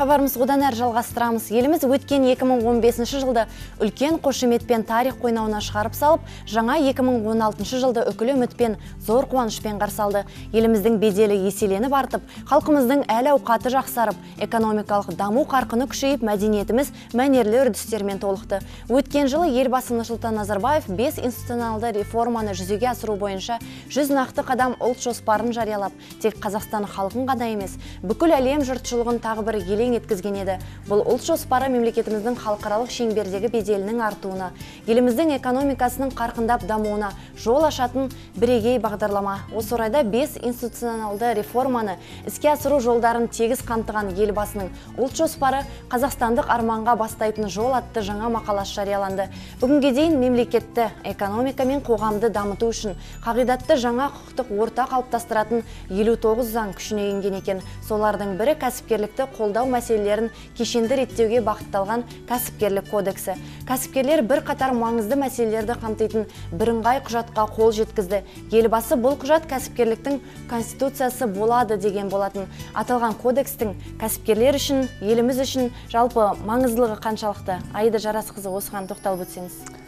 Хабарымыз одан әрі жалғастырамыз. Еліміз өткен 2015 жылды үлкен қошеметпен тарих қойнауына шығарып салып, жаңа 2016 жылды үкілі үмітпен, зор қуанышпен қарсы алды. Еліміздің беделі еселеніп артып, халқымыздың әл-ауқаты жақсарып, экономикалық даму қарқыны күшейіп, мәдениетіміз мәнерлі үрдістермен толықты. Өткен жылы Елбасы Нұрсұлтан Назарбаев 5 институционалды реформаны жүзеге асыру бойынша 100 нақты қадам ұлт жоспарын жариялап, тек Қазақстан халқын ғана емес, бүкіл әлем жұртшылығын тағы бір елең еткізген еді. Бұл ұлт жоспары мемлекетіміздің халықаралық шеңбердегі беделінің артуына, еліміздің экономикасының қарқындап дамуына жол ашатын бірегей бағдарлама. Осы орайда 5 институционалды реформаны іске асыру жолдарын тегіс қамтыған Елбасының ұлт жоспары «Қазақстандық арманға бастайтын жол» атты жаңа мақаласы жарияланды. Бүгінге дейін мемлекетті, экономика мен қоғамды дамыту үшін қағидатты жаңа құқықтық орта қалыптастыратын 59 заң күшіне енген екен. Солардың бірі кәсіпкерлікті қолдау мәселелерін кешенді реттеуге бағытталған кәсіпкерлік кодексі. Кәсіпкерлер бірқатар маңызды мәселелерді қамтитын бірыңғай құжатқа қол жеткізді. Елбасы бұл құжат кәсіпкерліктің конституциясы болады деген болатын. Аталған кодекстің кәсіпкерлер үшін, еліміз үшін жалпы маңыздылығы қаншалықты? Аида Жарасқызы, осыған тоқталып өтсеңіз.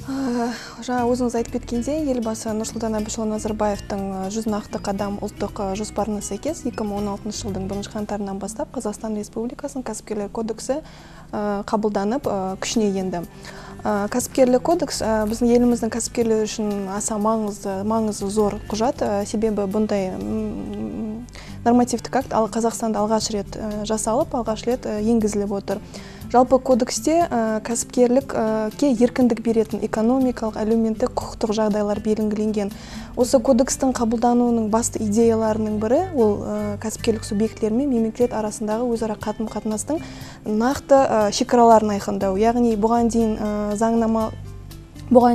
Жаңа өзіңіз айтып кеткендей, Елбасы Нұрсұлтан Әбішұлы Назарбаевтың 100 нақты қадам ұлттық жоспарына сәйкес 2016 жылдың 1 қаңтарынан бастап Қазақстан Республикасының кәсіпкерлер кодексі қабылданып күшіне енді. Кәсіпкерлік кодекс біздің еліміздің кәсіпкерлері үшін аса маңызды зор құжат, себебі бұндай нормативтік акт Қазақстанда алғаш рет жасалып, алғаш рет енгізіліп отыр. Жалпы кодексте кәсіпкерлікке еркіндік беретін экономикалық, әлеуметтік, құқықтық жағдайлар белгіленген. Осы кодекстің қабылдануының басты идеяларының бірі ол кәсіпкерлік субъектілері мен мемлекет арасындағы өзара қарым-қатынастың нақты шекараларын айқындау. Яғни бұған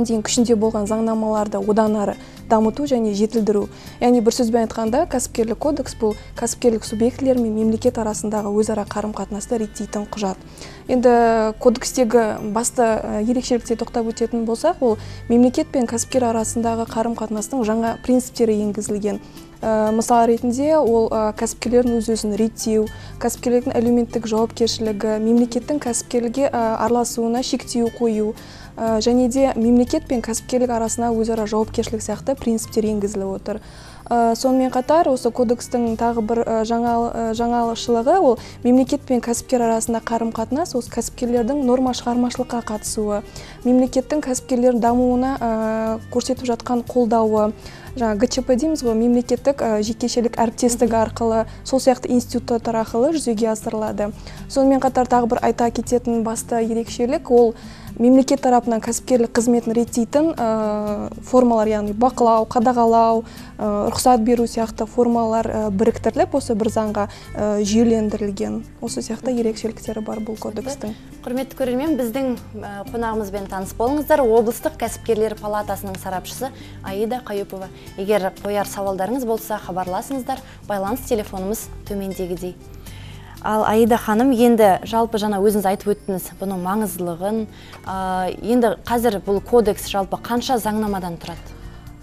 дейін күшінде болған заңнамаларды одан ары дамыту және жетілдіру. Яғни бір сөзбен айтқанда, кәсіпкерлік кодекс бұл кәсіпкерлік субъектілері мен мемлекет арасындағы өзара қарым-қатынасты реттейтін құжат. Енді кодекстегі басты ерекшелікте тоқтап өтетін болсақ, ол мемлекет пен кәсіпкер арасындағы қарым-қатынастың жаңа принциптері енгізілген. Мысал ретінде ол кәсіпкерлердің өз-өзін реттеу, кәсіпкерлердің әлеуметтік жауапкершілігі, мемлекеттің кәсіпкерлікке араласуына шектеу қою, және де мемлекет пен кәсіпкерлік арасына өзара жауапкершілік сияқты принциптер енгізіліп отыр. Сонымен қатар осы кодекстің тағы бір жаңалықшылығы ол мемлекет пен кәсіпкер арасында қарым-қатынас, осы кәсіпкерлердің норма шығармашылыққа қатысуы, мемлекеттің кәсіпкерлердің дамуына көрсетіп жатқан қолдауы, жаңа ГЧП дейміз ғой, мемлекеттік жекешелік әріптестігі арқылы, сол сияқты институттар арқылы жүзеге асырылады. Сонымен қатар тағы бір айта кететін басты ерекшелік ол мемлекет тарапынан кәсіпкерлік қызметін реттейтін формалар, яғни бақылау, қадағалау, рұқсат беру сияқты формалар біріктіріліп, осы бір заңға жүйелендірілген. Осы сияқты ерекшеліктері бар бұл кодекстің. Құрметті көрермен, біздің қонағымызбен таныс болыңыздар. Облыстық кәсіпкерлер палатасының сарапшысы Аида Қаюпова. Егер қояр сауалдарыңыз болса, хабарласыңыздар. Байланыс телефонымыз төмендегідей. Ал Аида ханым, енді жалпы жаңа өзіңіз айтып өттіңіз бұның маңыздылығын. Енді қазір бұл кодекс жалпы қанша заңнамадан тұрады?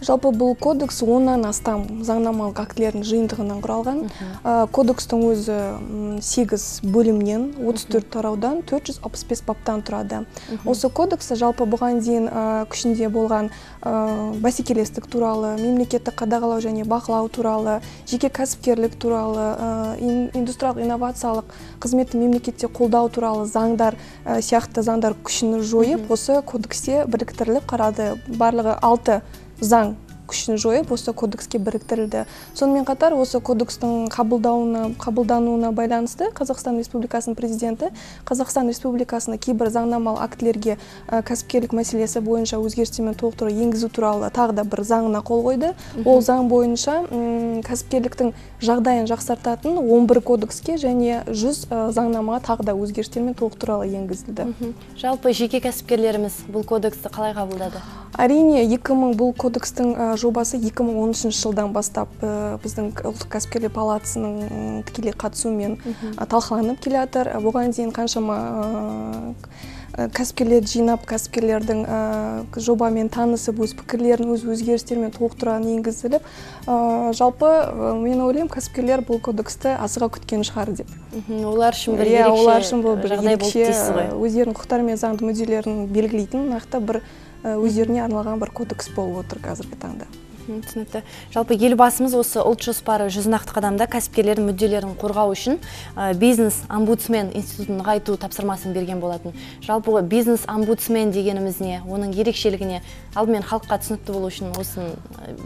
Жалпы бұл кодекс 10-нан астам заңнамалық актілердің жиынтығынан құралған. Кодекстің өзі 8 бөлімнен, 34 тараудан, 465 баптан тұрады. Осы кодекс жалпы бұған дейін күшінде болған бәсекелестік туралы, мемлекеттік қадағалау және бақылау туралы, жеке кәсіпкерлік туралы, индустриялық инновациялық қызметті мемлекетте қолдау туралы заңдар сияқты заңдар күшін жойып, осы кодексте біріктіріліп қарады. Барлығы 6 заң күшін жойып, осы кодекске біріктірілді. Сонымен қатар осы кодекстің қабылдануына байланысты Қазақстан Республикасының президенті Қазақстан Республикасының кейбір заңнамалық актілерге кәсіпкерлік мәселесі бойынша өзгерістер мен толықтыру енгізу туралы тағы да бір заңына қол қойды. Ол заң бойынша кәсіпкерліктің жағдайын жақсартатын 11 кодекске және 100 заңнамаға тағы да өзгерістер мен толықтырулар енгізілді. Жалпы жеке кәсіпкерлеріміз бұл кодексті қалай қабылдады? Әрине, бұл кодекстің жобасы 2013 жылдан бастап біздің ұлттық кәсіпкерлер палатасының тікелей қатысуымен талқыланып келе жатыр. Бұған дейін қаншама кәсіпкерлерді жинап, кәсіпкерлердің жобамен танысып, өз пікірлерін, өз өзгерістерімен толықтырған енгізіліп, жалпы мен ойлаймын, кәсіпкерлер бұл кодексті асыға күткен шығар деп. Олар үшін бір ерекше жағдай болды. Өздерінің құқықтары мен заңды мүдделерін белгілейтін нақты бір өздеріне арналған бір кодекс болып отыр қазіргі таңда. Түсінікті. Жалпы елбасымыз осы ұлт жоспары 100 нақты қадамда кәсіпкерлердің мүдделерін қорғау үшін бизнес-омбудсмен институтын нығайту тапсырмасын берген болатын. Жалпы бизнес-омбудсмен дегеніміз не, оның ерекшелігіне, алдымен халыққа түсінікті болу үшін осының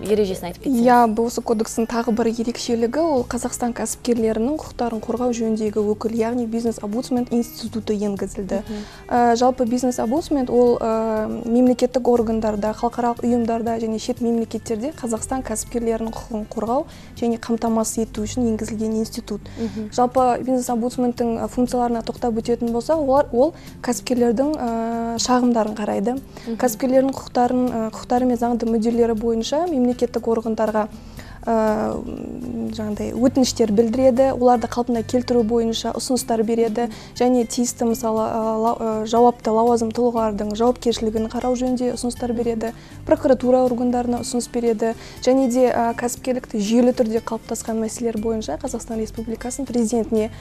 ережесін айтып кетсеңіз. Иә, осы кодекстің тағы бір ерекшелігі ол Қазақстан кәсіпкерлерінің құқықтарын қорғау жөніндегі өкіл, яғни бизнес-омбудсмен институты енгізілді. Жалпы бизнес-омбудсмен ол мемлекеттік органдарда, халықаралық ұйымдарда және шет мемлекеттерде Қазақстан кәсіпкерлерінің құқығын қорғау және қамтамасыз ету үшін енгізілген институт. Жалпы бизнес-омбудсменнің функцияларына тоқтап өтетін болса, ол кәсіпкерлердің шағымдарын қарайды. Кәсіпкерлердің құқықтары мен заңды мүдделері бойынша мемлекеттік органдарға жаңағыдай өтініштер білдіреді, оларды қалпына келтіру бойынша ұсыныстар береді және тиісті, мысалы, жауапты лауазым тұлғалардың жауапкершілігін қарау жөнінде ұсыныстар береді, прокуратура органдарына ұсыныс береді және де кәсіпкерлікті жүйелі түрде қалыптасқан мәселелер бойынша Қазақстан Республикасының президентіне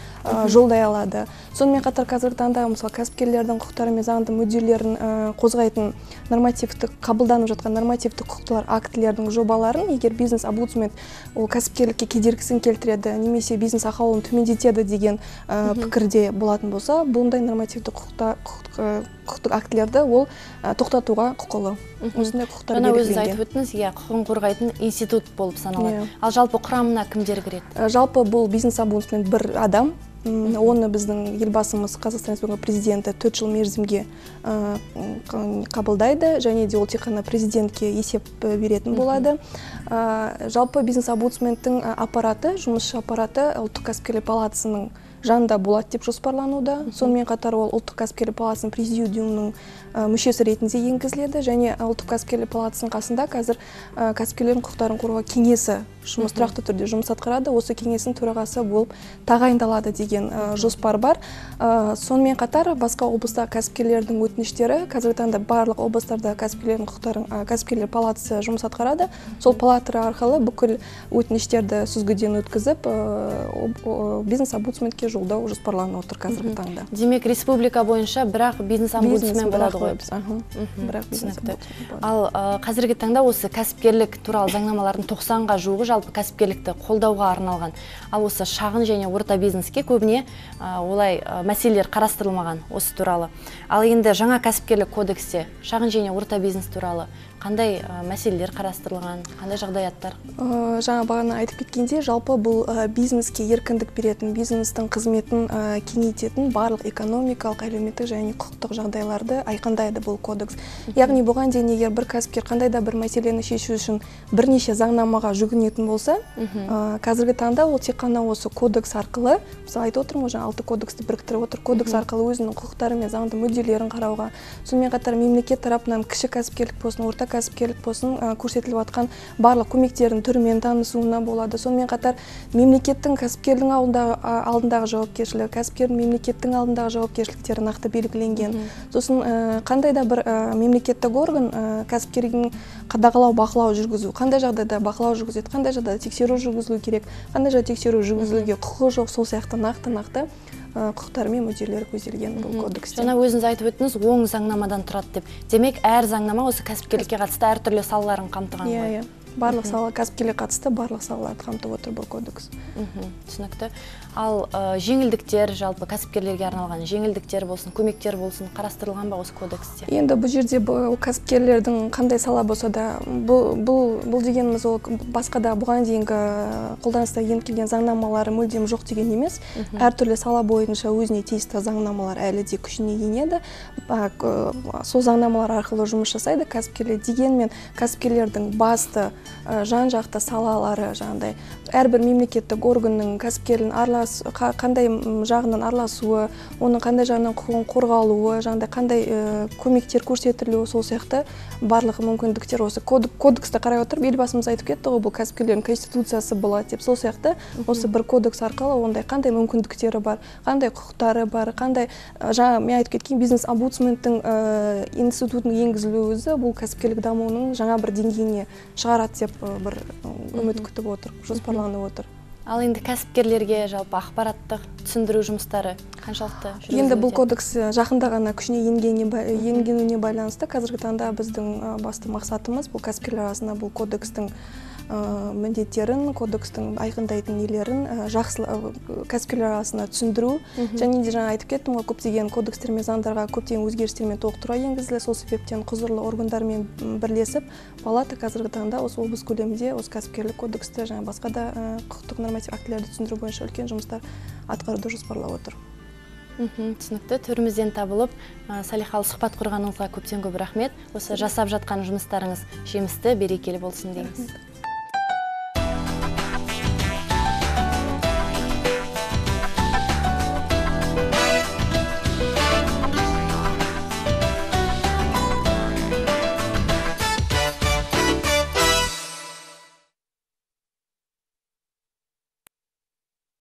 жолдай алады. Сонымен қатар қазіргі таңда, мысалы, кәсіпкерлердің құқықтары мен заңды мүдделерін қозғайтын нормативтік қабылданып жатқан нормативтік құқықтар актілердің жобаларын егер бизнес-омбудсмен ол кәсіпкерлікке кедергісін келтіреді немесе бизнес ахуалын төмендетеді деген пікірде болатын болса, бұндай нормативті құқықтық актілерді ол тоқтатуға құқылы. Осындай құқықтар белгіленген. Өзіңіз айтып өттіңіз, иә, құқығын қорғайтын институт болып саналады. Ал жалпы құрамына кімдер кіреді? Жалпы бұл бизнес-омбудсмен бір адам. Оны біздің елбасымыз Қазақстан Республикасының президенті 4 жыл мерзімге қабылдайды және де ол тек қана президентке есеп беретін болады. Жалпы бизнес-омбудсменнің аппараты, жұмысшы аппараты Ұлттық кәсіпкерлер палатасының жанында болады деп жоспарлануда. Сонымен қатар ол Ұлттық кәсіпкерлер палатасының президиумының мүшесі ретінде енгізіледі және Ұлттық кәсіпкерлер палатасының қасында қазір кәсіпкерлердің құқықтарын қорғау кеңесі жұмыс тұрақты түрде жұмыс атқарады. Осы кеңестің төрағасы болып тағайындалады деген жоспар бар. Сонымен қатар басқа облыста кәсіпкерлердің өтініштері қазіргі таңда барлық облыстарда кәсіпкерлердің құқықтарын кәсіпкерлер палатасы жұмыс атқарады. Сол палата арқылы бүкіл өтініштерді сүзгіден өткізіп, бизнес-омбудсменге жолдау жоспарланып отыр қазіргі таңда. Демек, республика бойынша бірақ бизнес-омбудсмен болады ғой. Бірақ бизнес-омбудсмен. Ал қазіргі таңда осы кәсіпкерлік туралы заңнамалардың 90-ға жуығы жалпы кәсіпкерлікті қолдауға арналған. Ал осы шағын және орта бизнеске көбіне олай мәселелер қарастырылмаған осы туралы. Ал енді жаңа кәсіпкерлік кодексте шағын және орта бизнес туралы қандай мәселелер қарастырылған, қандай жағдаяттар? Жаңа бағана айтып кеткенде, жалпы бұл бизнеске еркіндік беретін, бизнестің қызметін кеңейтетін барлық экономикалық, әлеуметтік және құқықтық жағдайларды айқындайды бұл кодекс. Яғни бұған дейін егер бір кәсіпкер қандай да бір мәселені шешу үшін бірнеше заңнамаға жүгінетін болса, қазіргі таңда ол тек қана осы кодекс арқылы, мысалы айтып отырмын ғой, жаңа 6 кодексті біріктіріп отыр, кодекс арқылы өзінің құқықтары мен заңды мүдделерін қарауға, сонымен қатар мемлекет тарапынан кіші кәсіпкерлік болсын, орта кәсіпкерлік болсын, көрсетіліп жатқан барлық көмектердің түрімен танысуына болады. Сонымен қатар мемлекеттің кәсіпкердің алдындағы жауапкершілігі, кәсіпкердің мемлекеттің алдындағы жауапкершіліктері нақты белгіленген. Сосын қандай да бір мемлекеттік орган кәсіпкердің қадағалау, бақылау жүргізу, қандай жағдайда бақылау жүргізеді, қандай жағдайда тексеру жүргізілу керек, қандай жағдайда тексеру жүргізілуге құқығы жоқ, сол сияқты нақты-нақты құқықтары мен мүдделері көзделген бұл кодексте. Жаңа өзіңіз айтып өттіңіз, 10 заңнамадан тұрады деп. Демек, әр заңнама осы кәсіпкерлікке қатысты әртүрлі салаларын қамтыған ғой. Иә, барлық сала кәсіпкерлікке қатысты барлық салаларды қамтып отыр бұл кодекс. Түсінікті. Ал жеңілдіктер, жалпы кәсіпкерлерге арналған жеңілдіктер болсын, көмектер болсын, қарастырылған ба осы кодексте? Енді бұл жерде бұл кәсіпкерлердің қандай сала болса да, бұл дегеніміз ол басқа да бұған дейінгі қолданыста еніп келген заңнамалары мүлдем жоқ деген емес. Әртүрлі сала бойынша өзіне тиісті заңнамалар әлі де күшіне енеді. Сол заңнамалар арқылы жұмыс жасайды кәсіпкерлер. Дегенмен кәсіпкерлердің басты жан-жақты салалары, жаңағыдай әрбір мемлекеттік органның кәсіпкердің қандай жағынан араласуы, оның қандай жағынан құқығын қорғалуы, жаңағыдай қандай көмектер көрсетілуі, сол сияқты барлық мүмкіндіктер осы кодексті қарай отырып, Елбасымыз айтып кетті ғой, бұл кәсіпкерлердің конституциясы болады деп. Сол сияқты осы бір кодекс арқылы ондай қандай мүмкіндіктері бар, қандай құқықтары бар, қандай жаңа мен айтып кеткен бизнес омбудсменттің институтының енгізілуі өзі бұл кәсіпкерлік дамуының жаңа бір деңгейіне шығарады деп бір үміт күтіп отыр, жоспарланып отыр. Ал енді кәсіпкерлерге жалпы ақпараттық түсіндіру жұмыстары қаншалықты жүргізілуде? Енді бұл кодекс жақында ғана күшіне енгеніне байланысты қазіргі таңда біздің басты мақсатымыз бұл кәсіпкерлер арасында бұл кодекстің міндеттерін, кодекстің айқындайтын нелерін жақсы кәсіпкерлер арасында түсіндіру. Және де жаңа айтып кеттім ғой, көптеген кодекстер мен заңдарға көптеген өзгерістер мен толықтырулар енгізілді. Сол себептен құзырлы органдармен бірлесіп, палата қазіргі таңда осы облыс көлемінде осы кәсіпкерлік кодексті және басқа да құқықтық норматив актілерді түсіндіру бойынша үлкен жұмыстар атқаруды жоспарлап отыр. Түсінікті. Төрімізден табылып, салиқалы сұхбат құрғаныңызға көптен көп рахмет. Осы жасап жатқан жұмыстарыңыз жемісті, берекелі болсын дейміз.